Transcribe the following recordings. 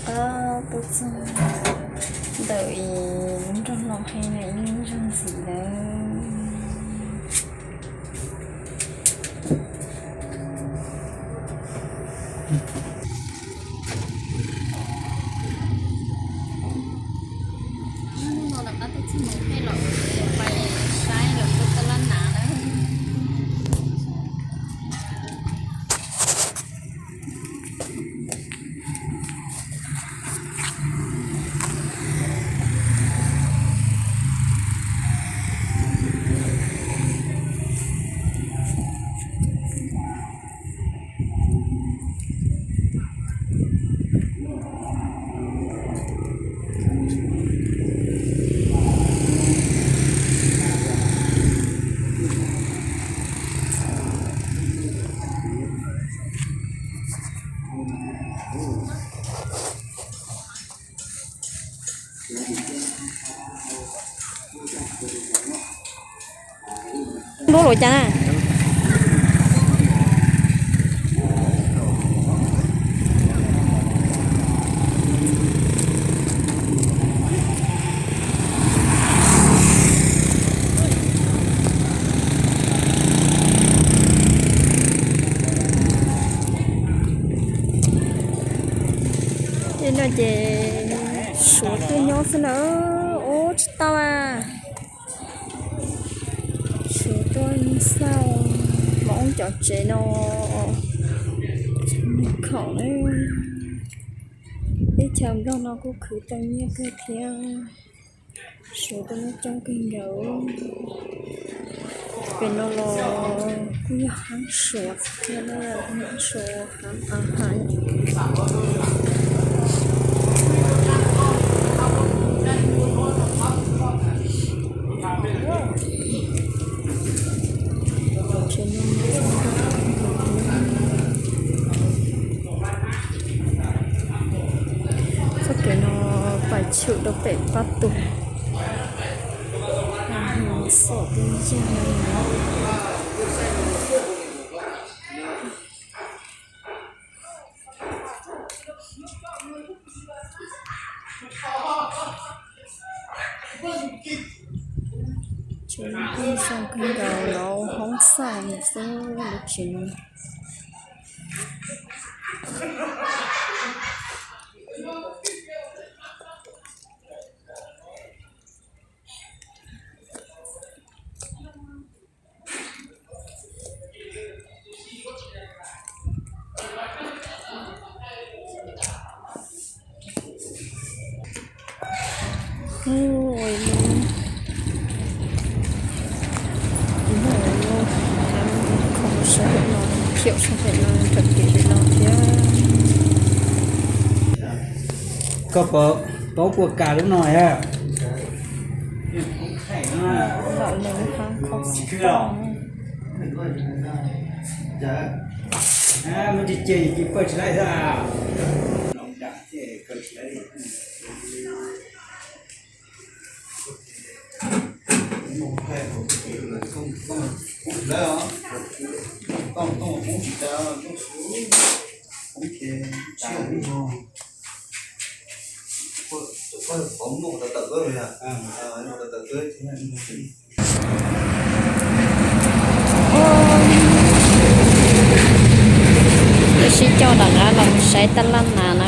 Tuaj txog ntawm ib lub nroog no heev na, ib lub nroog ntxiv lawm. Hnub no rov qab tuaj txog mus pem los pais saib los rau taj lab nav na. Lub luv cas na. Tej no ces Suav tuaj nyob xwb na. Ub, tsis tau a. Suav tuaj xauj Hmoob cov tsev no, khoom na. Teb chaws Nplog no kuj khwv tau nyiaj kawg thiab. Suav tuaj nyob coob kawg nkaus. Pem no los kuj yog hab Suav thiab na, hab Suav hab a hab. Txoj kev no pais tshwm rau pem pab tug. Xom tib yag no. Tsev no kuj zoo kawg nkaus, lawv hoob xauj xwb lub tsev no. Koj paub puas kam lub no thiab? Muaj tsis ceg ces pawj tsis laib thiab. Lawv sib coj nram qab los saib tab laj nas na.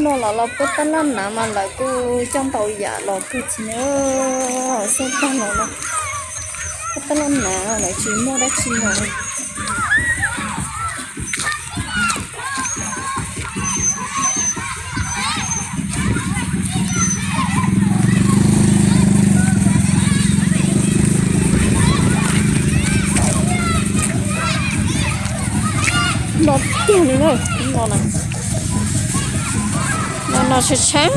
Los los puab tab laj nav mas lawv kuj coj ntau yam los kawg thiab na. Xauj tag los no, puab tab laj nav lawv tsis muaj dab tsi los. Los tiag li na, no na. No no tshaib tshaib,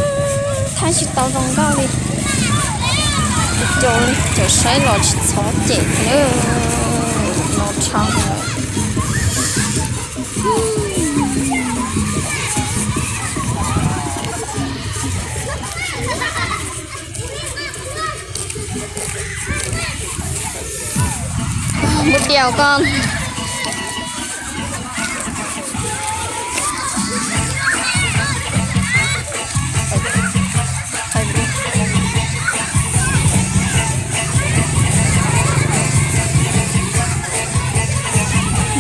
thaij tsis tau zoo nkauj li. Cov, cov saib los tsis txhob cem na, no tshaj. Mus diam koj.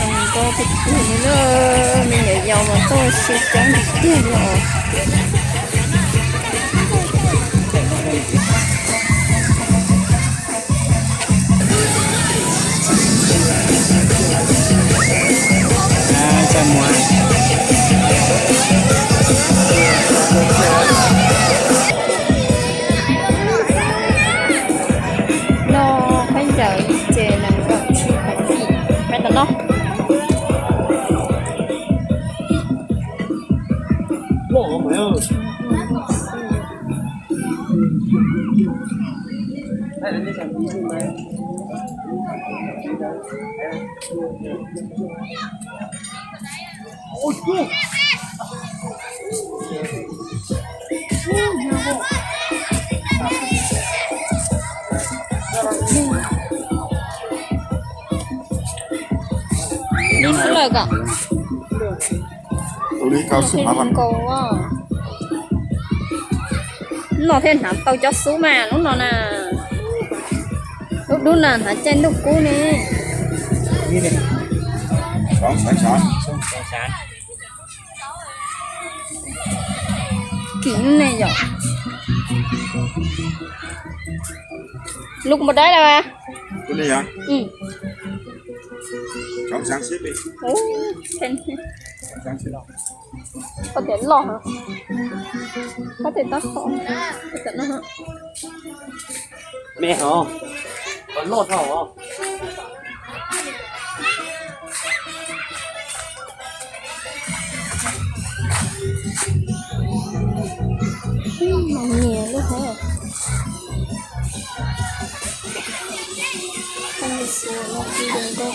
Zoo nkauj tiag tiag li na, me nyuam yaus mas tuaj sib coob tiag tiag li os. No, peb ncaws ces nees nkaum tsib phav yim, peb tau no. Li xwb lawm kom. Tus li kaus xwb mas zoo nkaus. Lub no thiaj hnav tau cov xub mas lub no na. Lub dub na hnav caij ntuj kub ne. Kim ne yom. Lub npau dawb lawm. Ua tias loj, ua tias tab tom, ua tias no. Me hov, loj dhau os. Nyiam lub hov. Kim dhau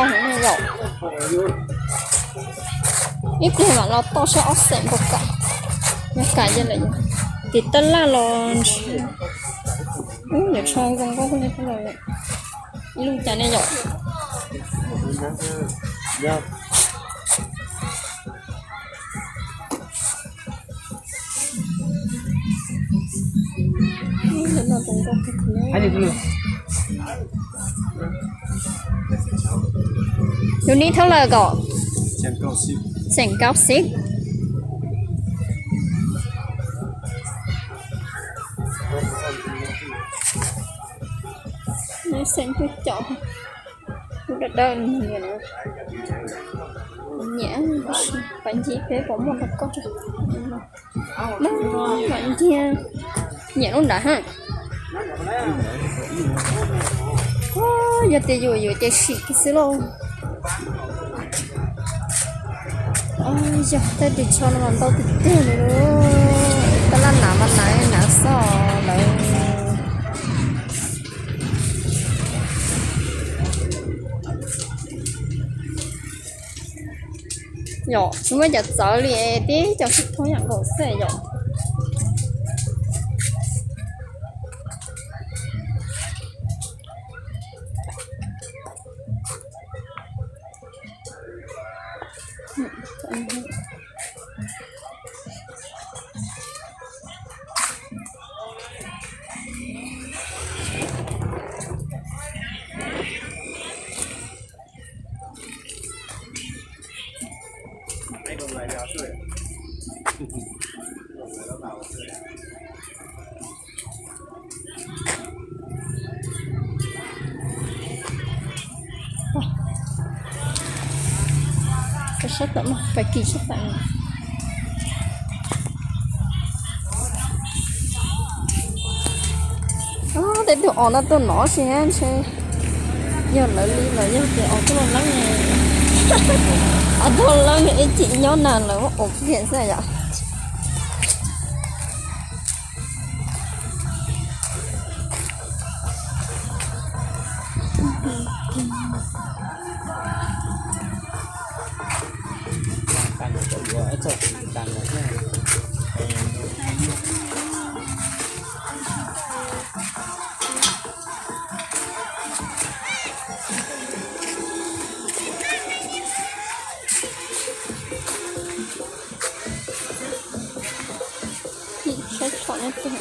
heev no yom. Ib pliag mam los toj saib ob xeem npaum cas. Yog kam yog lawm, tiv tab laj los ntshe yuav tsho zoo nkauj li lawm. Ib lub cas ne yom. Tus nib thaub lawm kom. Xeem kaub xib. Xeem tuaj caum. Dawb dawb nyiam, pab ncig peb puas muaj rau koj. Mam ncig, nyiam lub nrad ha. Yog tias yus yuav ces sim kiag xwb lauj. Yog tej ris tsho no mas ntau tiag tiag li lauj. Tab laj hnav mas hnav hnav xwb lawm. Yom, tsis muaj cov txawv li, tib co xwb thoob yam nkaus xwb yom. Sab tom no, pais kis sab tom no. Tej tug os no tuaj nov si ntshe yog lawv li los yog tias os tuaj leeb, os tuaj leeb ib chim nyob nag lawv muab ua kiag xwb yom. Saib tshom nyob twg.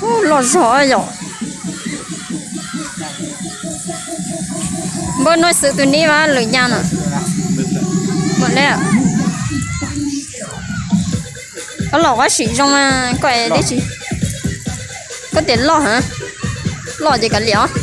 Ub, loj zog yom. Npawg, nuj xwm tus ni mas lwm yam no. Koj los koj sim zoo mas koj deb tsi. Koj tias loj hab? Loj ces kav liam os.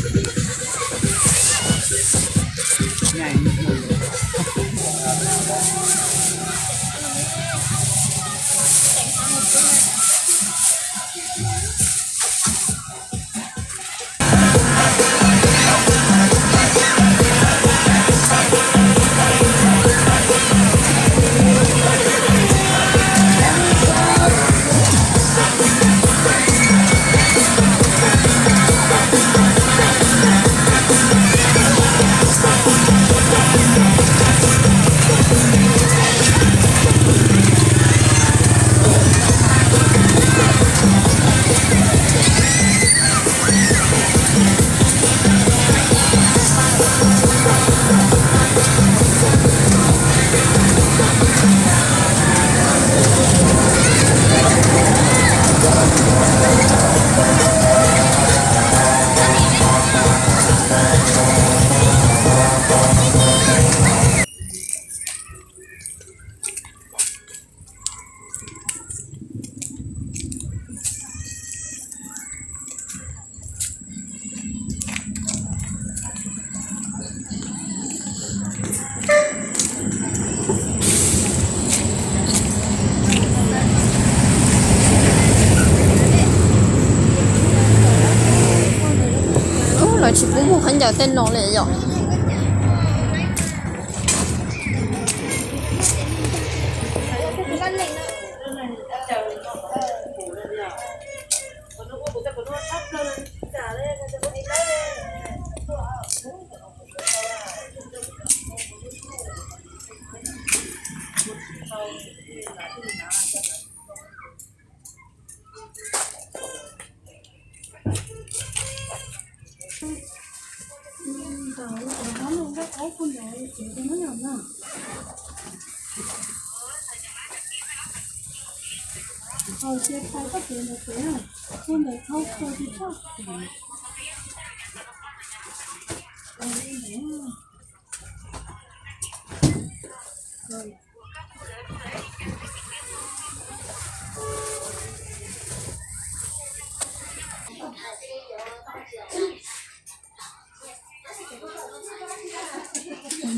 Ub, lawv tsis pub mus khaub ncaws tej no li yom.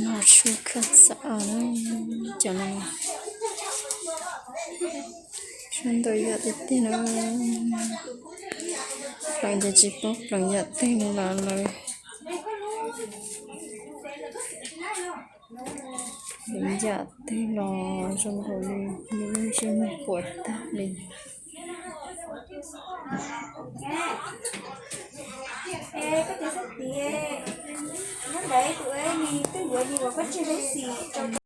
No tshuav kha xav cov no, tshuav ntau yam tiag tiag no. Pleev ces tsis paub pleev yam twg li los lawm. Yam twg los zoo nkaus li ntsej muag puas tag li. Koj tus xab tis, hnub ntawd tus ua ni twb yuav li uas koj tseg lub xim rau